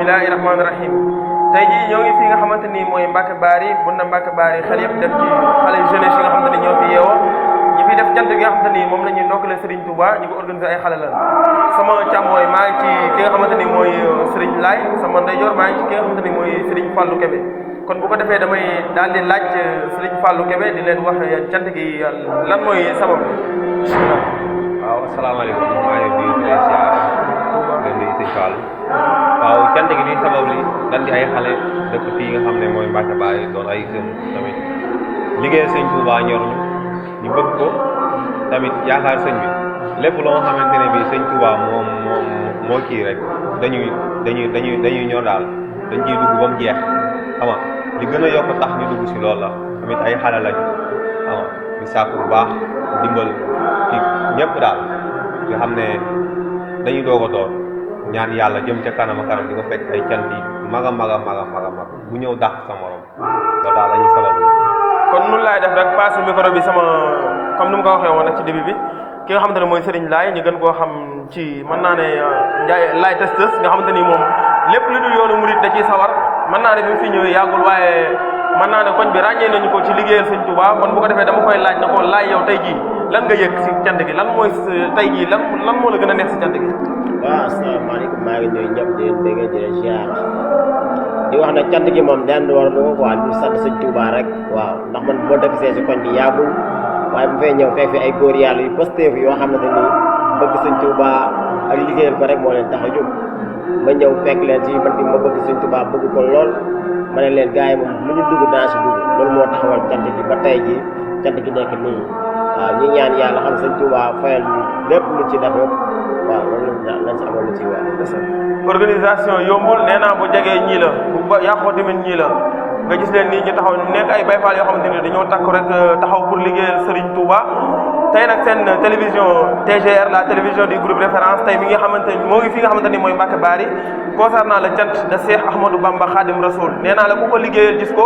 bismillahi rahmaani rahim tey jii ñoo ngi fi nga xamante ni mooy Mbacke Bari Bunda Mbacke Bari xel yëpp dem ci xale jeunesse yi nga xamante ni ñoo fi yeewoo ñi fi def jant gi nga xamante ni moom la ñuy ndokkale Serigne Touba ñu ko organisé ay xale la sama càmmooy maa ngi ci ki nga xamante ni mooy Serigne Laye sama ndeyjoor maa ngi ci ki nga xamante ni mooy Serigne Fallou Kébé kon bu ko defee damay daal di laaj Serigne Fallou Kébé di leen wax jant gi lan mooy sabab bi bismillah. waaw asalaamaaleykum maa ngi nuyu di leen ziar leen nuyu sëñ Fall waaw cant gi li sabab li dan di ay xale dëkk fii nga xam ne mooy Mbacke Bari doon ay jeunes tamit liggéey sëñ Touba ñor ñu bëgg ko tamit yaakaar sëñ bi lépp loo xamante ne bii sëñ Touba moo kii rek dañuy ñor daal dañ ciy dugg ba mu jeex xam nga li gën a yokk tax ñu dugg si loolu la tamit ay xale lañu xam nga ñu sàkku bu baax dimbal ci ñëpp daal nga xam ne dañuy doog a door ñaan yàlla jëm ca kanam a kanam di ko fekk ay cant yi mag a mag bu ñëw dàq sa morom loolu daal la ñuy sabab kon nun laay def rek passe micro bi sama comme ni mu ko waxee woon rek ci début bi ki nga xamante ne mooy Serigne Laye ñu gën koo xam ci mën naa ne Ndiaye Laye Testes nga xamante ni moom lépp lu dul yoonu murit da ciy sawar mën naa ne bi mu fi ñëwee yàggul waaye mën naa ne koñ bi ràññee nañu ko ci liggéeyal Sëñ Touba kon bu ko defee dama koy laaj na ko laaj yow tey jii lan nga yëg si cant gi lan mooy tey jii lan moo la gën a neex si cant gi. waaw asalaamaaleykum maa ngi nuyu ñëpp di leen dégg di leen ziar di wax nag cant gi moom daan war lu ko quoi ñu sant Sëñ Touba rek waaw ndax man boo dëkk see si koñ bi yàggul waaye bu fay ñëw fekk fi ay góor yàlla yu positif yoo xamante ni bëgg Sëñ Touba ak liggéeyal ko rek moo leen tax a jóg ma ñëw fekk leen si man di ma bëgg Sëñ Touba bëgg ko lool ma ne leen gars yi moom lu ñu dugg naa si dugg loolu moo taxawal cant gi ba tey ji cant gi nekk nii waaw ñi ñaan yàlla xam Sëñ Touba fayal lépp lu ci def waaw loolu lañ si amoon lu ci wax. organisation yombul nee naa bu jegee ñii la bu ba yàqoo tamit ñii la nga gis leen nii ñu taxaw nekk ay bayfaal yoo xamante ni dañoo takk rek taxaw pour liggéeyal Serigne Touba tey nag seen télévision TGR la télévision du groupe référence tey mi nga xamante ni moo ngi fi nga xamante ni mooy Mbacke Bari concernant le cant de Cheikh Ahmadou Bamba Khadim Rasoul nee naa la ku ko liggéeyal gis ko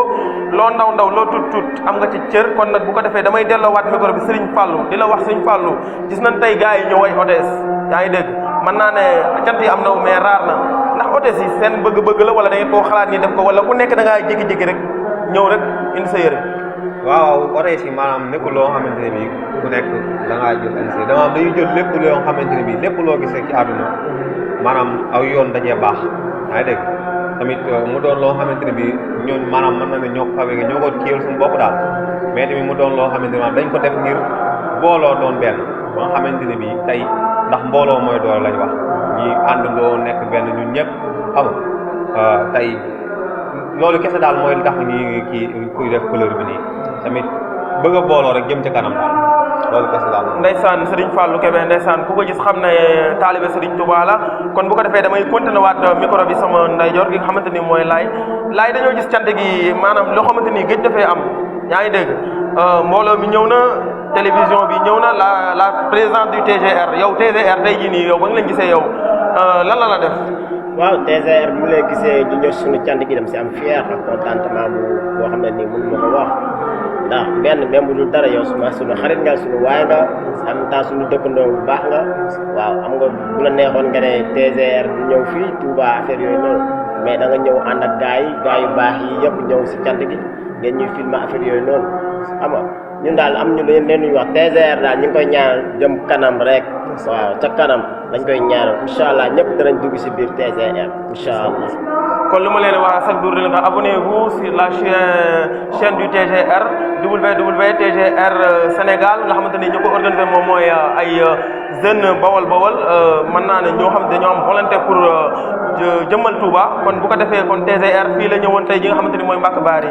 loo ndaw loo tut am nga ci cër kon nag bu ko defee damay delloowaat micro bi Serigne Fallou di la wax Serigne Fallou gis nañ tey gars yi ñëw ay hôtesse yaa ngi dégg mën naa ne cant yi am na mais raar na ndax hôtesse yi seen bëgg-bëgg la wala da ngeen koo xalaat ni def ko wala ku nekk da ngaa jékki-jékki rek ñëw rek indi sa yére. waaw hôtesse yi maanaam nekkul loo xamante ne bii ku nekk da ngaa jël indi sa yére dañuy jël lépp loo xamante ne bii lépp loo gis rek ci àdduna maanaam aw yoon dajee baax yaa ngi dégg tamit mu doon loo xamante ne bii ñun maanaam mën na ne ñoo ko fawee ñoo ko kiyal suñu bopp daal mais tamit mu doon loo xamante ne dañ ko def ngir booloo doon benn ba nga xamante ne bii tey ndax mbooloo mooy doole lañ wax ñi àndandoo nekk benn ñun ñëpp xam nga tey loolu kese daal mooy tax ñi kii kuy def couleur bi nii tamit bëgg a booloo rek jëm ca kanam daal loolu kese daal. Ndeysaan Serigne Fallou Kébé ndeysaan ku ko gis xam ne taalibe Serigne Touba la kon bu ko defee damay continuer waat micro bi sama ndeyjoor gi nga xamante ni mooy laay dañoo gis cant gi maanaam loo xamante ni gëj dafay am yaa ngi dégg mbooloo mi ñëw na télévision bi ñëw na la présidente du TGR yow TGR tey jii nii yow ba nga leen gisee yow lan la def. waaw TGR bu lay gisee ñu ñëw suñu cant gi dem si am fier ak contentement boo xam ne nii mënu ma ko wax ndax benn même bu dul dara yow suñu xarit nga suñu waay nga en même temps suñu dëkkandoo bu baax nga waaw am nga bu la neexoon nga ne TGR du ñëw fii Touba affaire yooyu noonu mais da nga ñëw ànd ak gars yu baax yi yëpp ñëw si cant gi ngeen ñuy filmer affaire yooyu noonu xam nga ñun daal am ñu leen ñuy wax TGR daal ñu ngi koy ñaanal jëm kanam rek waaw ca kanam dañ koy ñaanal incha allah ñëpp danañ dugg si biir TGR incha allah. kon lu ma leen wax chaque jour leen abonnez-vous sur la chaîne du TGR www.tgr Sénégal nga xamante ni ñu ko organisé moom mooy ay jeunes bawol mën naa ne ñoo xam ne dañoo am volonté pour jëmmal Touba kon bu ko defee kon TGR fii la ñëwoon tey ji nga xamante ni mooy Mbacke Bari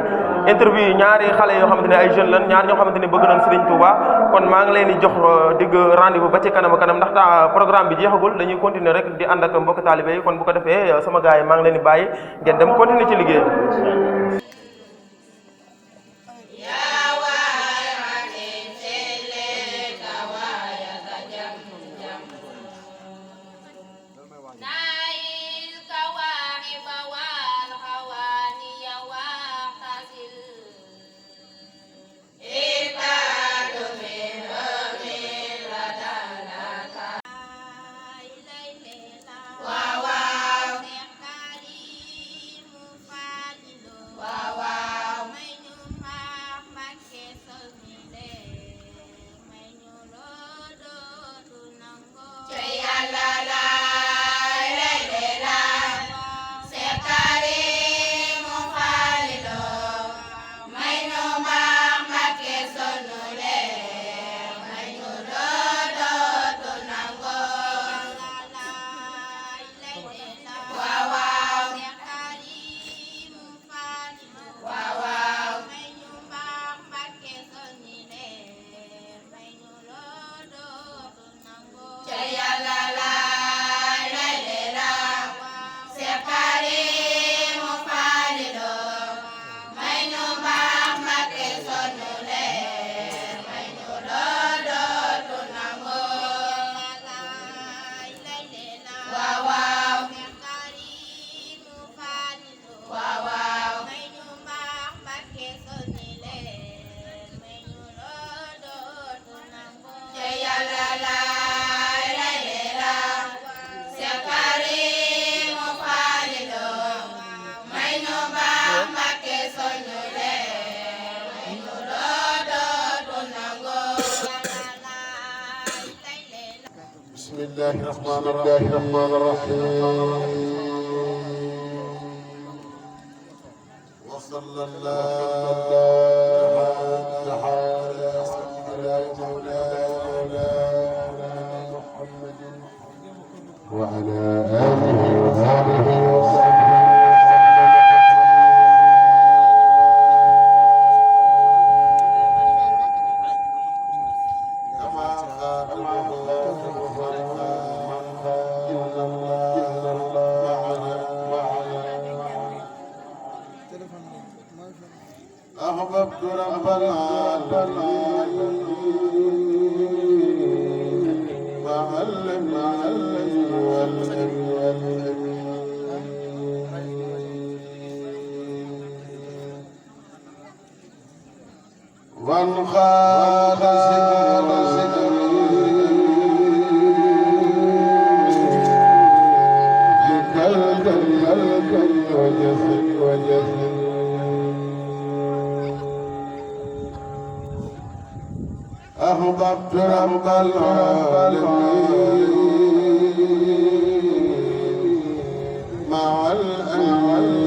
interview ñaari xale yoo xamante ne ay jeunes lan ñaar ñoo xamante ni bëgg nañ Serigne Touba kon maa ngi leen di jox digg rendez-vous ba ci kanam ndax programme bi jeexagul dañuy continuer rek di ànd ak mbokk taalibe yi kon bu ko defee sama gars yi maa ngi leen di bàyyi ngeen dem continuer ci liggéey bi. بسم الله الرحمن الرحيم وصلى الله تعالى على مولانا محمد وعلى آله وصحبه وسلم أحببت رب العالمين وعلم وانخال صدري لكلكل وجسد أحببت رب العالمين مع الأنوار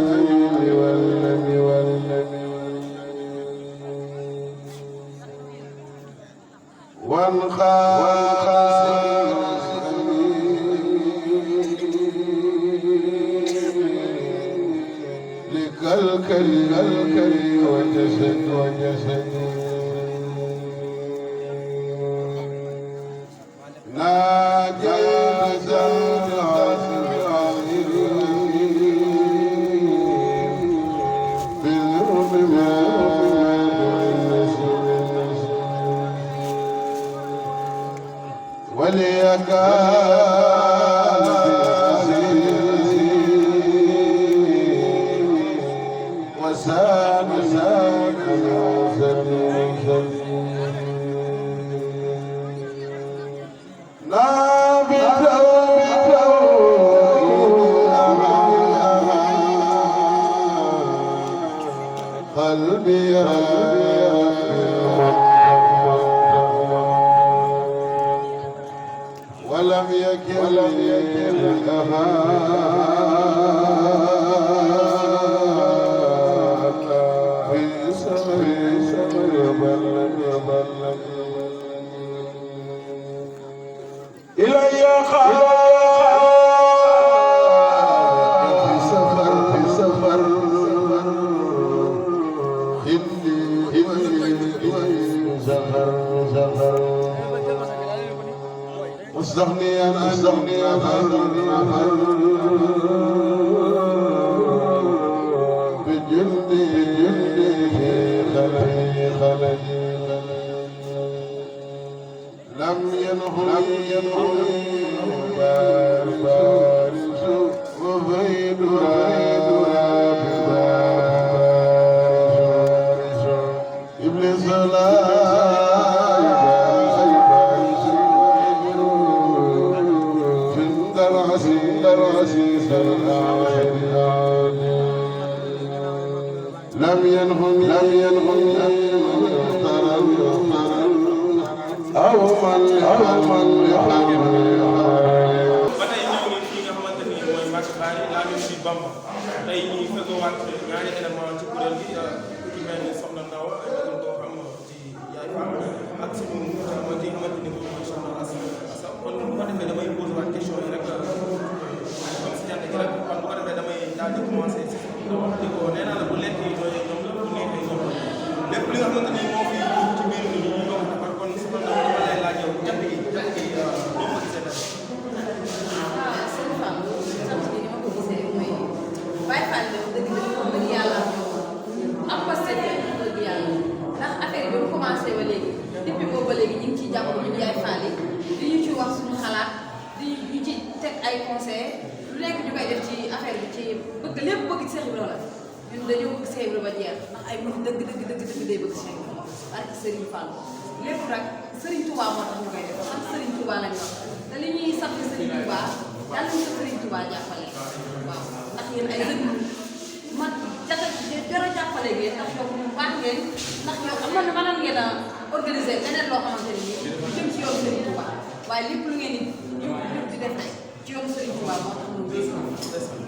الكريم وجسد ناجيت زاد بالرب قلبي ولم يكن في سمر يبلغ إلي خالق في سفر زفر مستغنيا بجندي في خلجي لم ينهي بارس وفيدها إبليس لا لم ينهم أو Bamba tey ñuy fekkowaat ñaari élément ci kuréel gi ku ci mel ni Soxna Ndaw ñu ko xam ci Yaay Fall ak suñu mooy ki nga xamante ni moom mooy Soxna Assa kon bu ko defee damay posé waat question yi rek comme si ñàkk gi rek kon bu ko defee damay daal di commencé si wax di ko nee naa la bu lekk yi doyee ñoom la bu neexee ñoom lépp li nga xamante ni moo fi ci biir nit ñi ñuy wax defar kon Soxna Ndaw dama lay laaj yow jant gi ñoo ko gisee dara Baye Fall dëgg yàlla am parce que dëgg yàlla ndax affaire yi ba mu commencé ba léegi depuis boobu ba léegi ñu ngi ciy jàpp ñun Yaay Fall yi di ñu ci wax suñu xalaat di ñu ci teg ay conseils lu nekk ñu koy def ci affaire bi ci bëgg lépp bëgg ci Cheikh Ibrahima la ñun dañoo bëgg Cheikh Ibrahima ba jeex ndax ay mën dëgg day bëgg Cheikh Ibrahima barke Serigne Fall lépp rek Serigne Touba moo tax ñu koy def sant Serigne Touba lañ wax te li ñuy sant Serigne Touba yàlla ñu ko Serigne Touba jàppale waaw ndax yéen ay dëgg man jara jàppale ngeen ndax yow bu baax ngeen ndax yow am na mënoon ngeen a organiser leneen loo xamante ne nii jëm ci yoon Serigne Touba waaye lépp lu ngeen di def rek ci yoon Serigne Touba moo tax ñu gis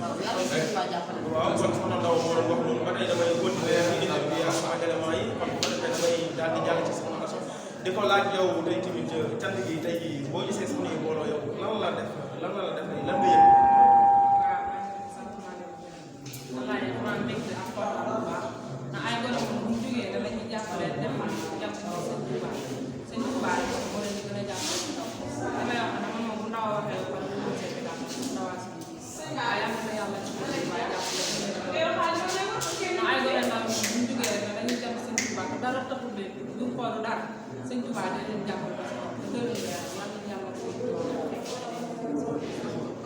waaw yàlla Serigne Touba jàppale waaw kon Soxna Ndaw moo doon wax noonu ba tey damay continuer ci interview ak sama élément yi kon bu ko defee damay daal di jàll ci Soxna Assa di ko laaj yow tey tamit cant gi tey jii boo gisee soxna yi booloo yow lan la def lan nga yëg wallaay dama mbégte ak kontaan bu baax ndax ay gone bu ñu jógee da lañuy jàppale dem jàpp sëñ Touba moo leen di gën a jàppale damay wax ne man moom bu ndaw a waxee wala bu ñu seeti daal ndawaa si waaye am na yàlla ci biir waaye jàppale ndax ay gone ndaw bu ñu jógee rek dañuy dem sëñ Touba te dara taxul leen du xoolu dara sëñ Touba da leen jàppale parce que dëgg la yàlla yàlla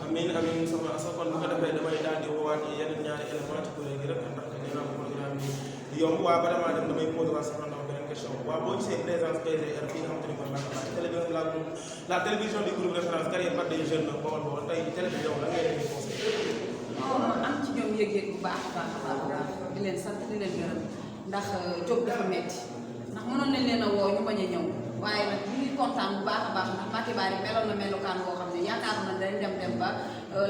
amiin amiin Soxna Assa kon bu ko defee damay daal di woowaat yeneen ñaari élément ci kuréel gi rek ndax nee naa programme bi yomb waa ba damaa dem damay posé waat Soxna Ndaw beneen question waa boo gisee présence PGR fii nga xamante ni mooy Mbacke la télévision du groupe référence créée par des jeunes Bawol Bawol tey télévision la ngay leen di conseillé. am ci ñoom yëg-yëg bu baax a baax di leen sant di leen gërëm ndax jóg dafa metti ndax mënoon nañ leen a woo ñu bañ a ñëw waaye nag ñu ngi kontaan bu baax a baax ndax Mbacke Bari meloon na melukaan boo xam ne yaakaar na dañ dem ba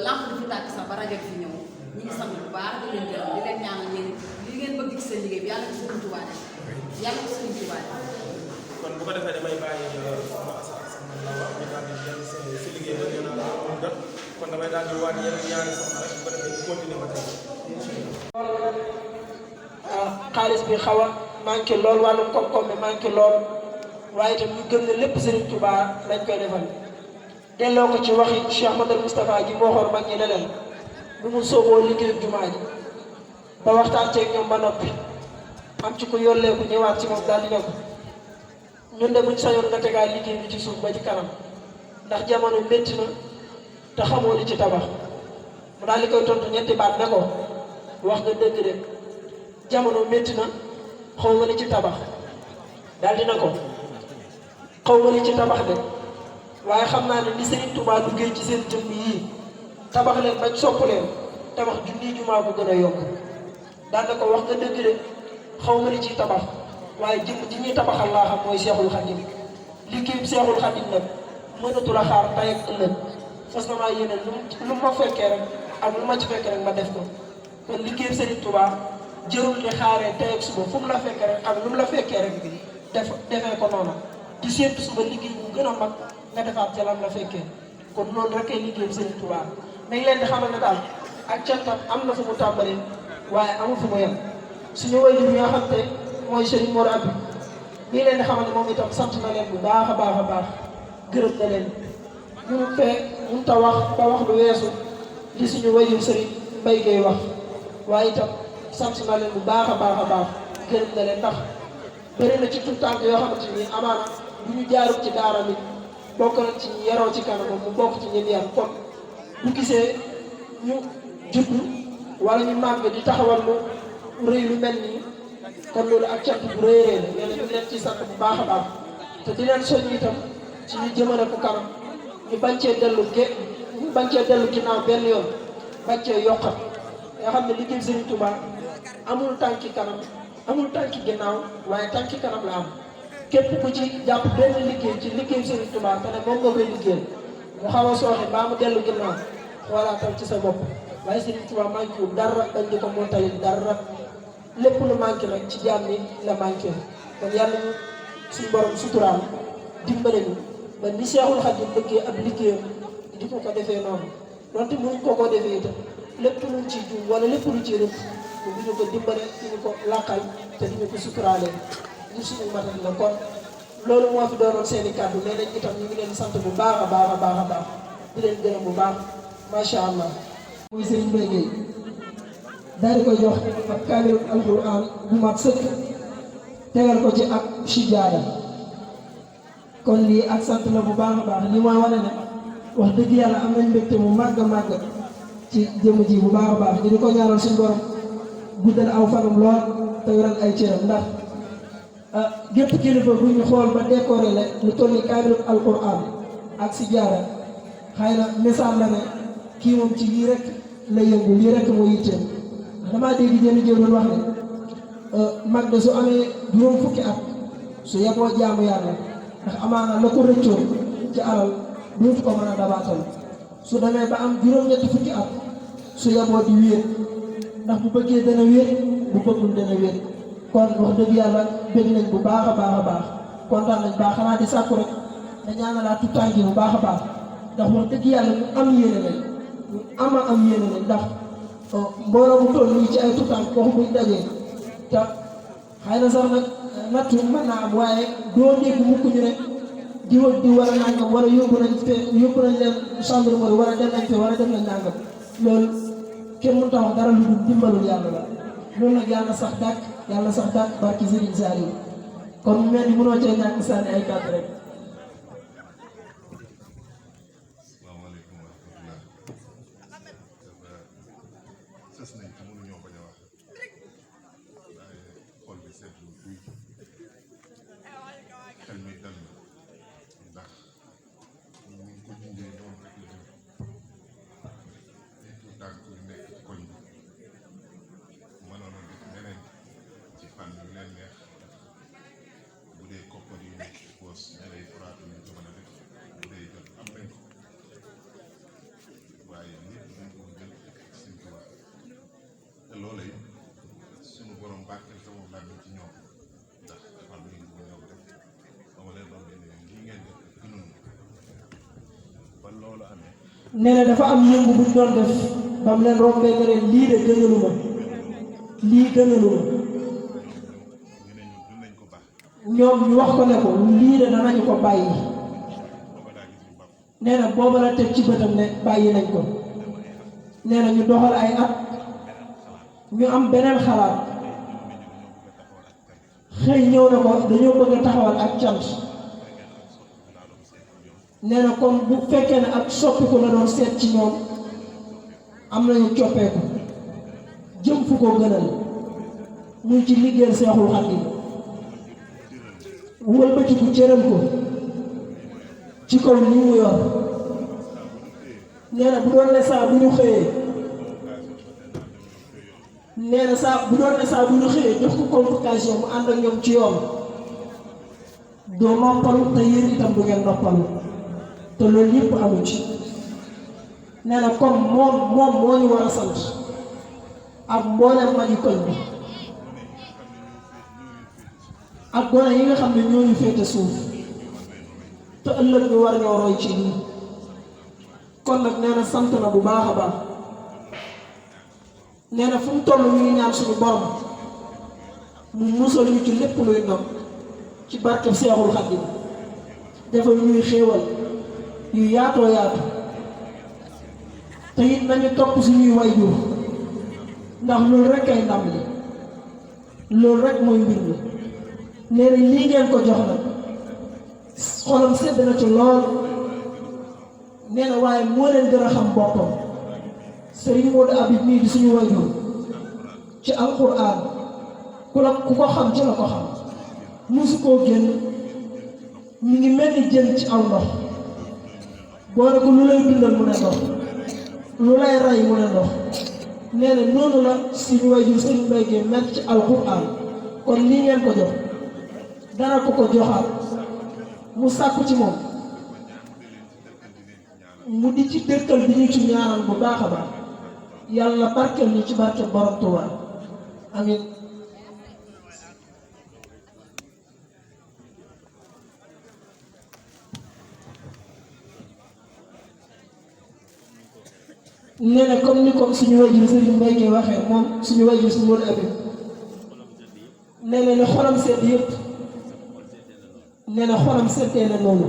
lamp di fi tàkk sax ba rajo fi ñëw ñu ngi sant bu baax di leen gërëm di leen ñaanal yéen li ngeen bëgg ci seen liggéey bi yàlla ko Serigne Touba def yàlla ko Serigne Touba def kon bu ko defee damay bàyyi Soxna Assa soxna Lawa ñu daal di dem si liggéey ba nee naa la mun jot kon damay daal di waat yeneen ñaari soxna rek bu ko defee ñu continuer ba tey xaalis bi xaw a manqué lool wàllum koom-koom bi manqué lool waaye itam ñu gëm ne lépp Serigne Touba lañ koy defal delloo ko ci waxi Cheikh Ahmadou Moustapha ji moo xool mag ñi ne leen bu mu sooboo liggéeyu jumaa ji ba waxtaan ceeg ñoom ba noppi am ci ku yolleeku ñëwaat ci moom daal di ne ko ñun de buñ sañoon nga tegaat liggéey bi ci suuf ba ci kanam ndax jamono métti na te xamoo li ci tabax mu daal di koy tontu ñetti baat ne ko wax nga dëgg de jamono métti na xaw ma li ci tabax daal dina ko xaw ma li ci tabax de waaye xam naa ne li Serigne Touba duggee ci seen jëmm yii tabax leen bañ sopp leen tabax junni jumaa bu gën a yokk daal na ko wax nga dëgg de xaw ma li ci tabax waaye jëmm ji ñuy tabaxal laa xam mooy Seexul Xadim liggéeyub Seexul Xadim nag mënatul a xaar tey ak ëllëg fas na maa yéene lu ma fekkee rek ak lu ma ci fekkee rek ma def ko kon liggéeyub Serigne Touba jërul di xaaree tey ak suba fu mu la fekkee rek ak lu mu la fekkee rek defee ko noonu di séentu suba liggéey bu gën a mag nga defaat ca lam la fekkee kon noonu rek ay liggéeyub Serigne Touba nañ leen di xamal ne daal ak cantam am na fu mu tàmbalee waaye amul fu mu yem suñu waajur yi nga xam te mooy Serigne Mor Abdou nii leen di xamal ne moom itam sant na leen bu baax a baax a baax gërëm na leen ñu fee mun ta wax ba wax lu weesu li suñu waajur Serigne Mbaye Gueye wax waaye itam sant na leen bu baax a baax a baax gërëm na leen ndax bëri na ci tout tànk yoo xamante ni amaana bu ñu jaarul ci daara mi bokk nañ ci ñi yaroo ci kanamam mu bokk ci ñi yar kon bu gisee ñu judd wala ñu màgg di taxawal lu rëy lu mel nii kon loolu ak cant bu rëy rëy la yéen ñu leen ci sant bu baax a baax te di leen soññ itam ci ñu jëmale ko kanam ñu bañ cee dellu ginnaaw benn yoon bañ cee yokkat nga xam ne liggéey Serigne Touba amul tànki kanam amul tànki ginnaaw waaye tànki kanam la am képp ku ci jàpp benn liggéey ci liggéey Serigne Touba te ne moom nga koy liggéeyal mu xaw a sooxe baa mu dellu ginnaaw xoolaatal ci sa bopp waaye Serigne Touba manqué wu dara dañ di ko montali dara lépp lu manqué nag ci jaam ni la manqué kon yàlla ñu suñu borom suturaal dimbale ñu ba ni Seexul Xadiim bëggee ab liggéeyam di ko defee noonu donte mënuñ ko defee itam lépp luñ ciy juum wala lépp lu ciy rëbb du ñu ko dimbale du ñu ko làqal te du ñu ko suturaale ñu suñu matal la kon loolu moo fi doonoon seen i kàddu nee nañ itam ñu ngi leen sant bu baax a baax a baax a baax di leen gërëm bu baax macha allah. muy Serigne Mbaye Gueye daal di koy jox ak kaamilu alquran bu mat sëkk tegal ko ci ak sijaada kon lii ak sant la bu baax a baax li mooy wane ne wax dëgg yàlla am nañ mbégte mu màgg a màgg ci jëmm ji bu baax a baax ñu di ko ñaanal suñu borom guddal aw fanam lool te wéral ay cëram ndax gépp kilifa bu ñu xool ba décoré le lu toll ni kaamilu alquran ak sijaada xëy na misaal la ne kii moom ci lii rek la yëngu lii rek moo yitteem damaa dégg jënd jëw doon wax ne mag de su amee juróom fukki at su yeboo jaamu yàlla ndax amaana la ko rëccoo ci alal duutu ko mën a dabaatal su demee ba am juróom-ñetti fukki at su yeboo di wéet ndax bu bëggee dana wéet bu bëggul dana wéet kon wax dëgg yàlla bëgg nañ bu baax a baax a baax kontaan nañ baax xanaa di sàkku rek da ñaanalaat tutaan ji bu baax a baax ndax wax dëgg yàlla ñu am yéene lañ ñu am yéene lañ ndax mbooloo mu toll nii ci ay tutaan wax buñ dajee te xëy na sax nag nattu mën naa am waaye doo dégg mukk ñu ne di war a nangam wala yóbbu nañ leen gendarmerie war a dem nañ fe war a def nañ nangam loolu kenn mënut a wax dara lu dul dimbalul yàlla la loolu nag yàlla sax dàkk barki Serigne Saliou kon mu mel ni mënoo cee ñàkk sànni ay kàddu rek. asalaamaaleykum wa rahmatulah. sës nañ ci mënuñoo bañ a wax waaye xol bi seetlu kuy xel mi dal na ndax ñu ngi ko junjee noonu rek la jëm tout tànk yu nekk ci koñ bi mënoon a def neneen ci fànn yu leen neex bu dee koppar yu nekk ci poos ña lay furaatu ñu ko mën a def bu dee jot am nañ ko waaye nit dañ ko jël Sëñ Tuubaa te loolee suñu borom barkeel sama làmmiñ ci ñoom ndax dafa am lu ñu ñëw def dama leen doon nee na dafa am yëngu buñ doon def ba mu leen rombee ne leen lii de gënaluma lii gënaluma ñoom ñu wax ko ne ko lii de danañu ko bàyyi nee na booba la teg ci bëtam ne bàyyi nañ ko nee na ñu doxal ay at ñu am beneen xalaat xëy ñëw na ko dañoo bëgg a taxawal ak cant nee na kon bu fekkee ne ak soppiku la doon seet ci ñoom am nañu coppeeku jëm fu ko gënal muy ci liggéeyal Seexul Xadiim wëlbatiku cëral ko ci kaw li mu yor nee na bu doon ne saa bu ñu xëyee nee na saa bu doon ne saa bu ñu xëyee jox ko convocation mu ànd ak ñoom ci yoon doo noppalu te yéen itam du ngeen noppalu te loolu yëpp amu ci nee na comme moom moo ñu war a sant ak mboolem magi koñ bi ak gone yi nga xam ne ñoo ñu féete suuf te ëllëg ñu war ñoo roy ci lii kon nag nee na sant na bu baax a baax nee na fu mu toll ñu ngi ñaan suñu borom mu musal ñu ci lépp luy nopp ci barkeb Seexul Xadiim defal ñuy xéewal yu yaatoo yaatu te it nañu topp suñuy waajur ndax loolu rek ay ndam li loolu rek mooy mbir mi nee na lii ngeen ko jox nag xolam sedd na ci lool nee na waaye moo leen gën a xam boppam Serigne Modou Habib mii di suñu waajur ci alquran ku ko xam ci la ko xam musu koo génn mi ngi mel ni jën ci aw ndox boo ne ko lu lay dundal mu ne ndox lu lay rey mu ne ndox nee na noonu la suñu waajur Serigne Mbaye Gueye mel ci alquran kon lii ngeen ko jox dana ko joxaat mu sàkku ci moom mu di ci dëkkal bi ñu ci ñaanal bu baax a baax yàlla barkeel ñu ci barkeel borom Tuubaa amiin nee na comme ni comme suñu wajur Serigne Mbaye Gueye waxee moom suñu wajur suñu Modou Habib nee na ne xolam sedd yëpp nee na xolam seddee na noonu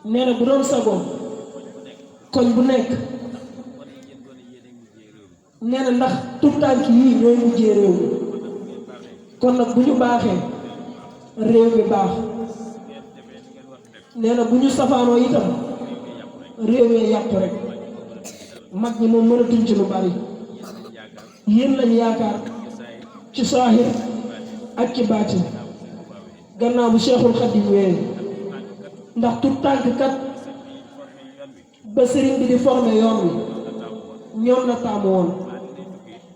nee na bu doon sagoom koñ bu nekk nee na ndax tuutànk yii ñooy mujjee réew mi kon nag bu ñu baaxee réew mi baax nee na bu ñu safaanoo itam réew mi yàqu rek mag ñi moom mënatuñ ci lu bari yéen lañ yaakaar ci saahir ak ci baatin gannaaw bu Cheikhul Khadim wéyee ndax tuutànk kat ba sëriñ bi di formé yoon wi ñoom la taamu woon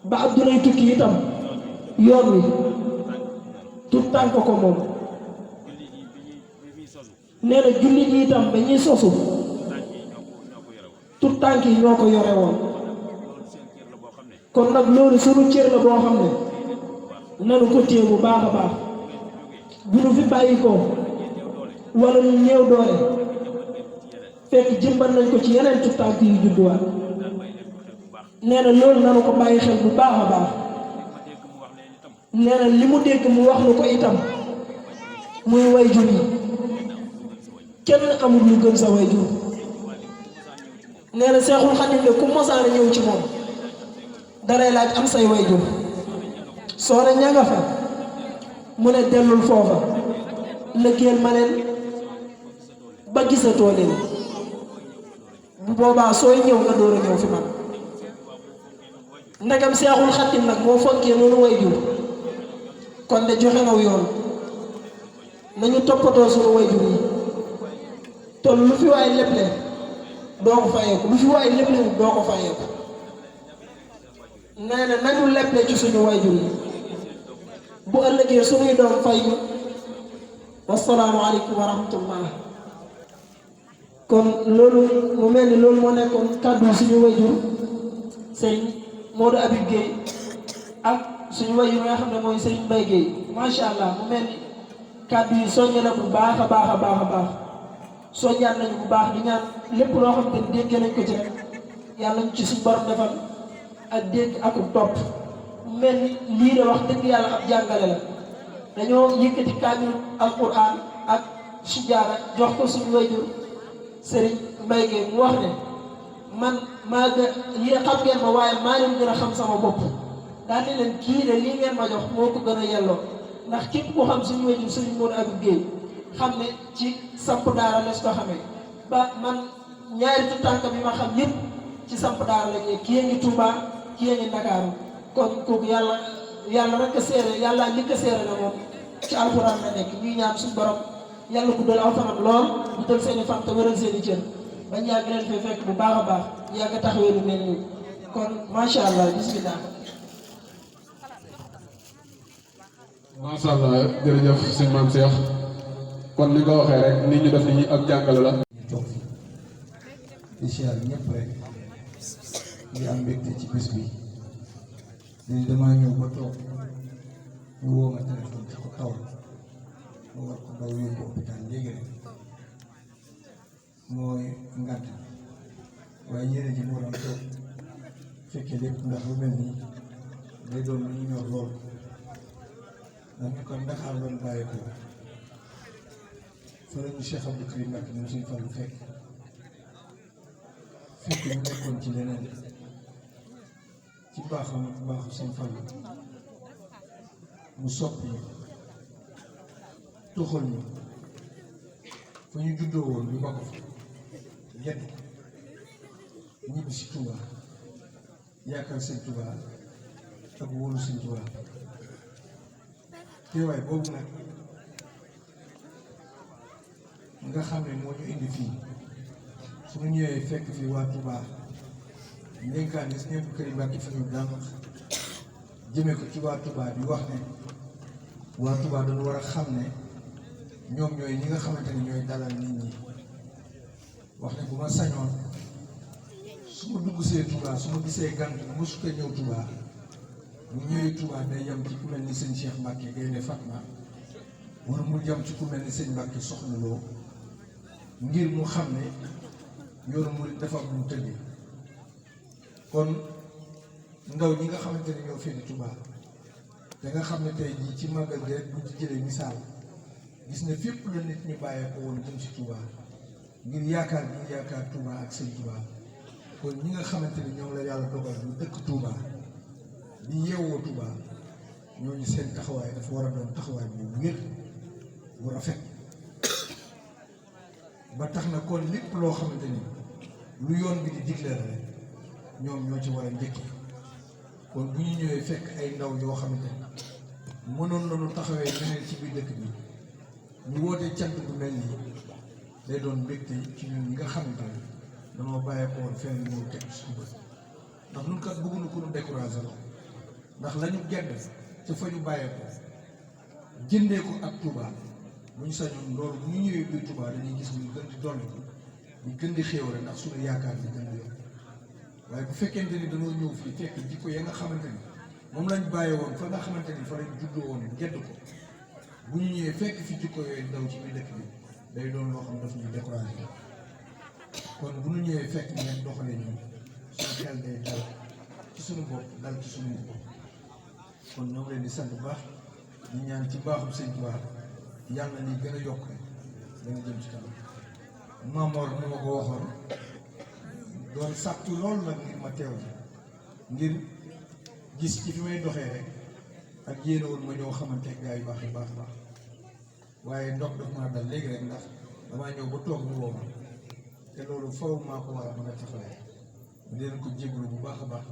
ba Abdoulaye tukki itam yoon wi tuutànk ko moom nee na jullit yi itam ba ñuy sosu tuutànk yi ñoo ko yore woon kon nag loolu sunu cër la boo xam ne nanu ko téye bu baax a baax bu nu fi bàyyi ko wala ñu néew doole fekk jëmbat nañ ko ci yeneen tuutànk yu judduwaat nee na loolu nanu ko bàyyi xel bu baax a baax nee na li mu dégg mu wax nu ko itam muy wayjur yi kenn amul lu gën sa wayjur nee na Seexul Xadiim ne ku mosaana ñëw ci moom dalay laaj am say wayjur soo ne ña nga fa mu ne dellul foofa lëggeel ma leen ba gisatoo leen bu boobaa sooy ñëw nga door a ñëw fi man ndegam Seexul Xadiim nag moo fonkee noonu wayjur kon de joxe naw yoon nañu toppatoo sunu wayjur yi te lu fi waay leble doo ko fayeeku lu fi waay leble doo ko fayeeku nee na nañu leble ci suñu wayjur yi bu ëllëgee suñuy doom fay ñu wassalaamu aleykum wa rahmatullah kon loolu mu mel ni loolu moo nekkoon kàddu suñu wayjur Serigne Modou Habib Gueye ak suñu wayjur nga xam ne mooy Serigne Mbaye Gueye macha allah mu mel ni kàddu yi soññ na bu baax a baax a baax a baax soññaan nañu bu baax di ñaan lépp loo xam te ni déggee nañ ko ci rek yàlla ñu ci suñu borom defal ak dégg ak topp mu mel ni lii de wax dëgg yàlla ab jàngale la dañoo yëkkati kaamil alquran ak sujaara jox ko suñu wayjur Serigne Mbaye Gueye mu wax ne man maa gën lii xam ngeen ma waaye maa leen gën a xam sama bopp daal di leen kii de lii ngeen ma jox moo ko gën a yelloo ndax képp ku xam suñu wayjur Serigne Modou Abib Gueye xam ne ci samp daara la su ko xamee ba man ñaari tànk bi ma xam yëpp ci samp daara la ñuy kii ngi Touba kii ngi Ndakaaru kon kooku yàlla rek a seere yàlla njëkk a seere la moom ci alxuraan la nekk ñuy ñaan suñu borom yàlla guddal aw fanam lool guddal seen i fan te wéral seen i cër bañ yàgg leen fee fekk bu baax a baax yàgg taxawee lu mel nii kon macha allah bismillah. macha allah jërëjëf sëñ Maam Cheikh kon li nga waxee rek nit ñu def ni ak jàngale la. ñu toog fi di siyaar ñëpp rek di am mbégte ci bés bi léegi damaa ñëw ba toog ñu woo ma téléphone ci ko taw mu war ko daw yóbbu hôpital léegi rek mooy ngànt waaye yéene ji moo doon toog fekkee lépp ndax lu mel nii day doon lu ñu ñor lool ndax ñu kon Dakar doon bàyyi ko fa la ñu Cheikh Abdou Karim Mbacké ñun suñu Fallu fekk ñu nekkoon ci leneen ci baaxam baaxu seen Fallu mu soppi tuxal ñu fa ñu juddoo woon ñu bokk fa yedd ñibbi si Touba yaakaar seen Touba ak wóolu seen Touba teewaay boobu nag nga xam ne moo ñu indi fii su ñu ñëwee fekk fii waa Touba ndénkaan yi Sëñ Abdou Karim Mbacké fi ñu daan wax jëmee ko ci waa Touba bi wax ne waa Touba dañu war a xam ne ñoom ñooy ñi nga xamante ne ñooy dalal nit ñi wax ne bu ma sañoon su ma dugg see Touba su ma gisee gan bi mosu ko ñëw Touba bu ñëwee Touba day yem ci ku mel ni sëñ Cheikh Mbacké Gaynde Fatma wala mu jëm ci ku mel ni sëñ Mbacké Soxna Lo ngir mu xam ne yoonu murid dafa am lu tëddee kon ndaw ñi nga xamante ne ñoo féete Touba te nga xam ne tey jii ci màggal gi rek bu ci jëlee misaal gis ne fépp la nit ñu bàyyee ko woon jëm si Touba ngir yaakaar bi yaakaar Touba ak sëñ Touba kon ñi nga xamante ne ñoom la yàlla dogal ñu dëkk Touba di yeewoo Touba ñooñu seen taxawaay dafa war a doon taxawaay bu wér bu rafet ba tax na kon lépp loo xamante ni lu yoon bi di digle la rek ñoom ñoo ci war a njëkk kon bu ñu ñëwee fekk ay ndaw yoo xamante ni mënoon nañu taxawee ñeneen ci biir dëkk bi ñu woote cant bu mel nii day doon mbégte ci ñun ñi nga xamante ni dañoo bàyyee ko woon fenn ñëw teg suñu bët ndax ñun kat bëgguñu ko nu découragé la ndax la ñu gedd ca fa ñu bàyyee ko jëndee ko ak Touba bu ñu sañoon loolu bu ñu ñëwee biir Touba dañuy gis ñu gën di dolli ko ñu gën di xéewale ndax suñu yaakaar bi gën di yokk waaye bu fekkente ni dañoo ñëw fii fekk jikko ya nga xamante ni moom lañ bàyyee woon fa nga xamante ni fa lañ juddoo woon gedd ko bu ñu ñëwee fekk fi jikko yooyu ndaw ci biir dëkk bi day doon loo xam daf ñuy découragé kon bu ñu ñëwee fekk ngeen doxalee ñun suñu xel day dal ci suñu bopp dal ci suñu bopp kon ñoo ngi leen di sant bu baax di ñaan ci baaxum sëñ Tuubaa yàlla ni gën a yokk rek dana jëm ci kanam Maamoor ni ma ko waxoon doon sàkku loolu nag ngir ma teew ngir gis ci fi may doxee rek ak yéene woon ma ñëw xamante ak gaa yu baax baax waaye ndox daf maa dal léegi rek ndax damaa ñëw ba toog ñu woo ma te loolu faw maa ko war a mën a taxawee mu leen ko jéglu bu baax a baax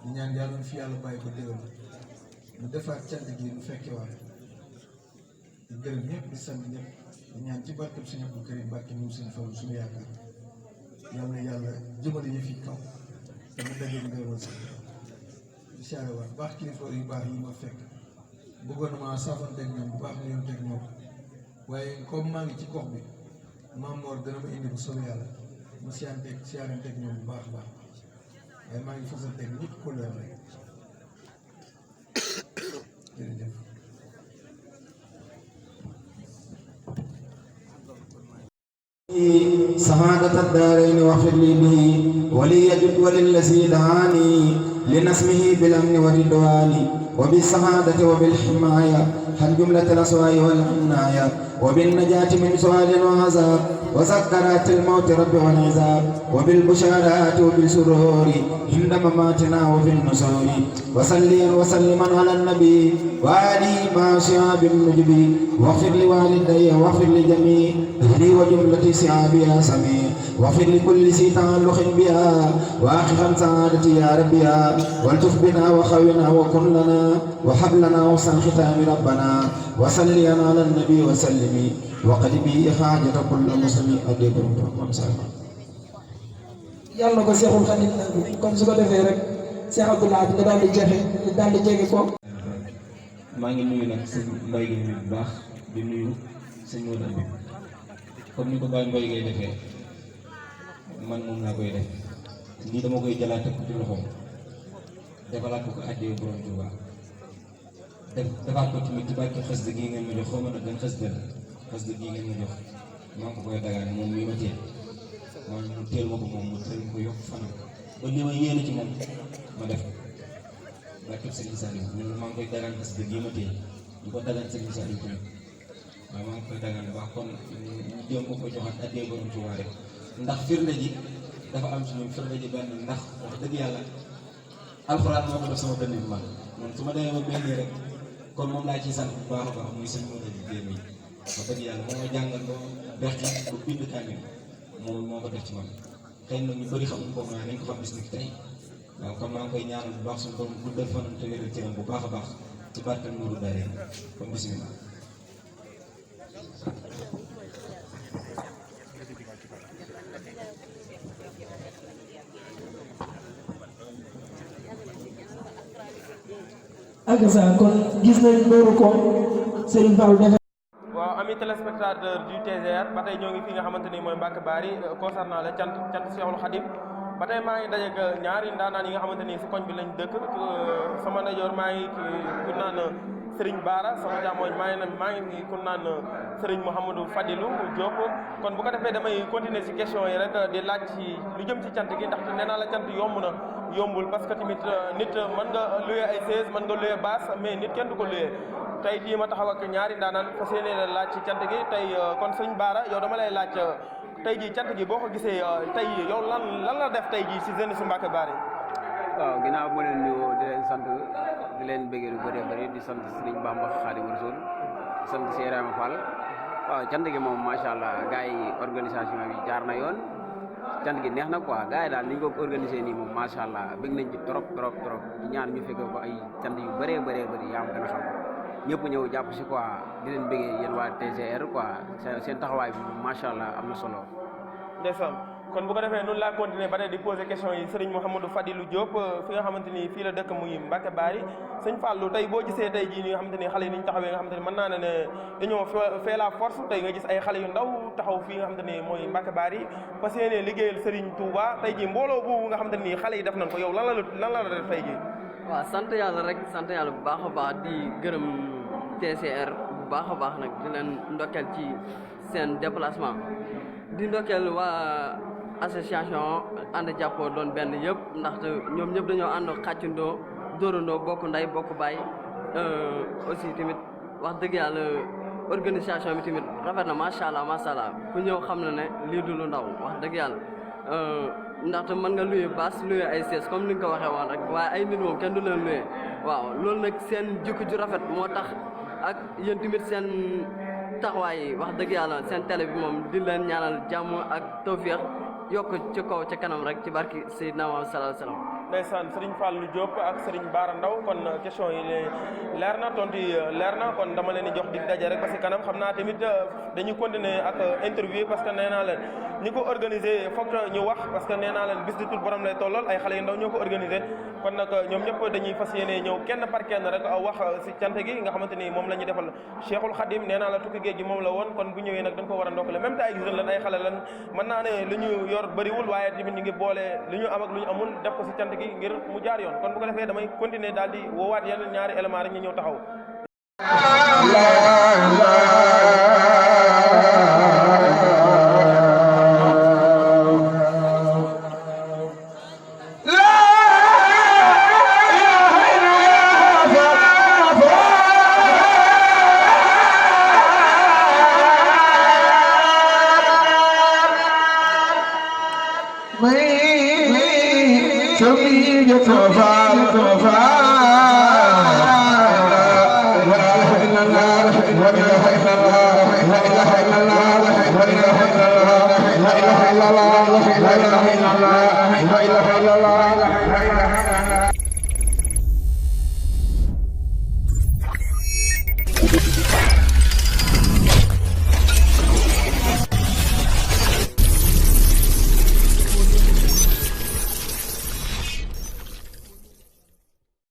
di ñaan yàlla na fi yàlla bàyyi ko déwén mu defaat cant gi mu fekke waat di gërëm ñëpp di sant ñëpp di ñaan ci barkeb Sëñ Abdou Karim Mbacké moom seen Fallu suñu yaakaar yàlla yàlla jëmale yëf yi kaw te mu dajeeg ngërëmal sax di siyaare waat baax kilifa yu baax yi ma fekk bëggoon na maa saafanteeg ñoom bu baax ñoom teg ñoom waaye comme maa ngi ci gox bi Maamoor dana ma indi bu soobee yàlla ma siyaaranteeg ñoom bu baax a baax waaye maa ngi fasanteeg ñëpp couleur rek jërëjëf. سعادة الدارين واغفر لي به وليجد وللذي دعاني لنسمه بالأمن والرضوان وبالسعادة وبالحماية عن جملة الأسواء والعناية وبالنجاة من سؤال وعذاب وسكرات الموت رب والعذاب وبالبشارات وبالسرور عند مماتنا وفي النصور وصليا وسلما على النبي وآله مع شعاب النجب واغفر لوالدي واغفر لجميع أهلي وجملة شعابي يا سميع واغفر لكل ذي تعلق بها وآخر سعادتي يا ربي والتف بنا وخونا وكن لنا وحب لنا وحسن ختام ربنا وصلي على النبي وسلم وقد به حاجة كل مسلم أدب ومسلم. yàlla na ko Seexul Xadim nangu kon su ko defee rek Cheikh Abdoulaye nga daal di joxe daal di jege ko. maa ngi nuyu nag sëñ Mbaye gi bu baax di nuyu sëñ Modou bi comme ni ko Baye Mbaye ngay defee man moom laa koy def nii dama koy jëlaat teg ko ci loxoom defalaat ko àddee borom Tuuba defaat ko tamit ci barke xasida gii ngeen ma jox xaw ma nag gan xasida gii ngeen ma jox maa ngi ko koy dagaan moom mii ma teel mooy mu teel ma ko moom mu teel ko yokk fanam ba li ma yéene ci moom ma def barke Serigne Saliou ñun maa ngi koy dagaan xasida gii ma teel di ko dagaan Serigne Saliou tamit waaw maa ngi koy dagaan bu baax kon ñu jéem ko joxaat àddee borom Tuuba rek ndax firnde ji dafa am ci ñun firnde ji benn ndax wax dëgg yàlla alxuraan moo ko def sama dënn bi man su ma demee ba mel nii rek kon moom laa ciy sant bu baax a baax muy sëñ Modou Guèye mi wax dëgg yàlla moo ma jàngal ba beqi ba bind kaamil moom moo ko def ci man xëy na ñu bëri xamuñ ko waaye nañ ko xam bis ni tey waaw kon maa ngi koy ñaanal bu baax suñu borom guddal fanam te wéral cëram bu baax a baax ci barke Nourou Darayni kon bismillah. ak sa kon gis nañ loolu ko Serigne Fall defe waaw ami téléspectateur du TGR ba tey ñoo ngi fi nga xamante ni mooy Mbacke Bari concernant le cant Cheikhul Khadim ba tey maa ngi dajeeg ñaari ndaanaan yi nga xamante ni si koñ bi lañ dëkk sama ndeyjoor maa ngi ku naan Serigne Bara sama càmmooñ maa ngi ku naan Serigne Mouhamadou Fadilou Diop kon bu ko defee damay continuer si question yi rek di laaj ci lu jëm ci cant gi ndaxte nee naa la cant yomb na yombul parce que tamit nit mën nga louer ay chaise mën nga louer basse mais nit kenn du ko louer tey jii ma taxaw ak ñaari ndaanaan fas yéene la laaj ci cant gi tey kon Serigne Bara yow dama lay laaj tey jii cant gi boo ko gisee tey yow lan la def tey jii si jeune su Mbacke Bari. waaw ginnaaw moo leen nuyoo di leen sant di leen bëggee lu bëree bëri di sant Serigne Bamba Khadimu Rasul di sant Cheikh Ibrahima Fall waaw cant gi moom macha allah gars yi organisation bi jaar na yoon cant gi neex na quoi gars yi daal ni ñu ko organisé nii moom macha allah bëgg nañ ci trop di ñaan ñu fekkee ko ay cant yu bëree bëri yaa am gën a xam ñëpp ñëw jàpp si quoi di leen bëggee yéen waa TGR quoi seen taxawaay bi macha allah am na solo. ndeysaan kon bu ko defee noonu laa continuer ba tey di poser question yi Serigne Mouhamadou Fadilou Diop fi nga xamante ni fii la dëkk muy Mbacke Bari sëñ Fallou tey boo gisee tey jii ni nga xamante ni xale yi ni ñu taxawee nga xamante ni mën naa ne dañoo fait la force tey nga gis ay xale yu ndaw taxaw fii nga xamante ni mooy Mbacke Bari fas yéene liggéeyal Serigne Touba tey jii mbooloo boobu nga xamante ni xale yi def nañ ko yow lan la def tey jii. waaw sant yàlla rek sant yàlla bu baax a baax di gërëm TCR bu baax a baax nag di leen ndokkeel ci seen déplacement di ndokkeel waa association ànd jàppoo doon benn yëpp ndaxte ñoom ñëpp dañoo ànd xàccandoo dóorandoo bokk ndey bokk baay aussi tamit wax dëgg yàlla organisation bi tamit rafet na macha allah ku ñëw xam na ne lii du lu ndaw wax dëgg yàlla ndaxte mën nga luye baas luye ay sees comme ni nga ko waxee woon rek waaye ay nit moom kenn du leen luye waaw loolu nag seen jikko ju rafet moo tax ak yéen tamit seen taxawaay yi wax dëgg yàlla seen télé bi moom di leen ñaanal jàmm ak tawféex yokk ci kaw ca kanam rek ci barki Seydina Muhammad sallallahu alayhi wa sallam. ndeysaan Serigne Fallou Diop ak Serigne Bara Ndaw kon question yi leer na tontu yi leer na kon dama leen di jox di daje rek parce que kanam xam naa tamit dañuy continuer ak interview parce que nee naa leen ñi ko organiser foog ñu wax parce que nee naa leen bis di tout borom lay tollool ay xale yu ndaw ñoo ko organiser kon nag ñoom ñëpp dañuy fas yéene ñëw kenn par kenn rek wax si cant gi nga xamante ni moom la ñuy defal Cheikhul Khadim nee naa la tukki géej gi moom la woon kon bu ñëwee nag dañ ko war a ndokkale même te ay jeunes lan ay xale lan mën naa ne li ñu yor bëriwul waaye tamit ñu ngi boole li ñu am ak lu ñu amul def ko si cant gi ngir mu jaar yoon kon bu ko defee damay continuer daal di woowaat yeneen ñaari élément rek ñu ñëw taxaw jigéen Sofa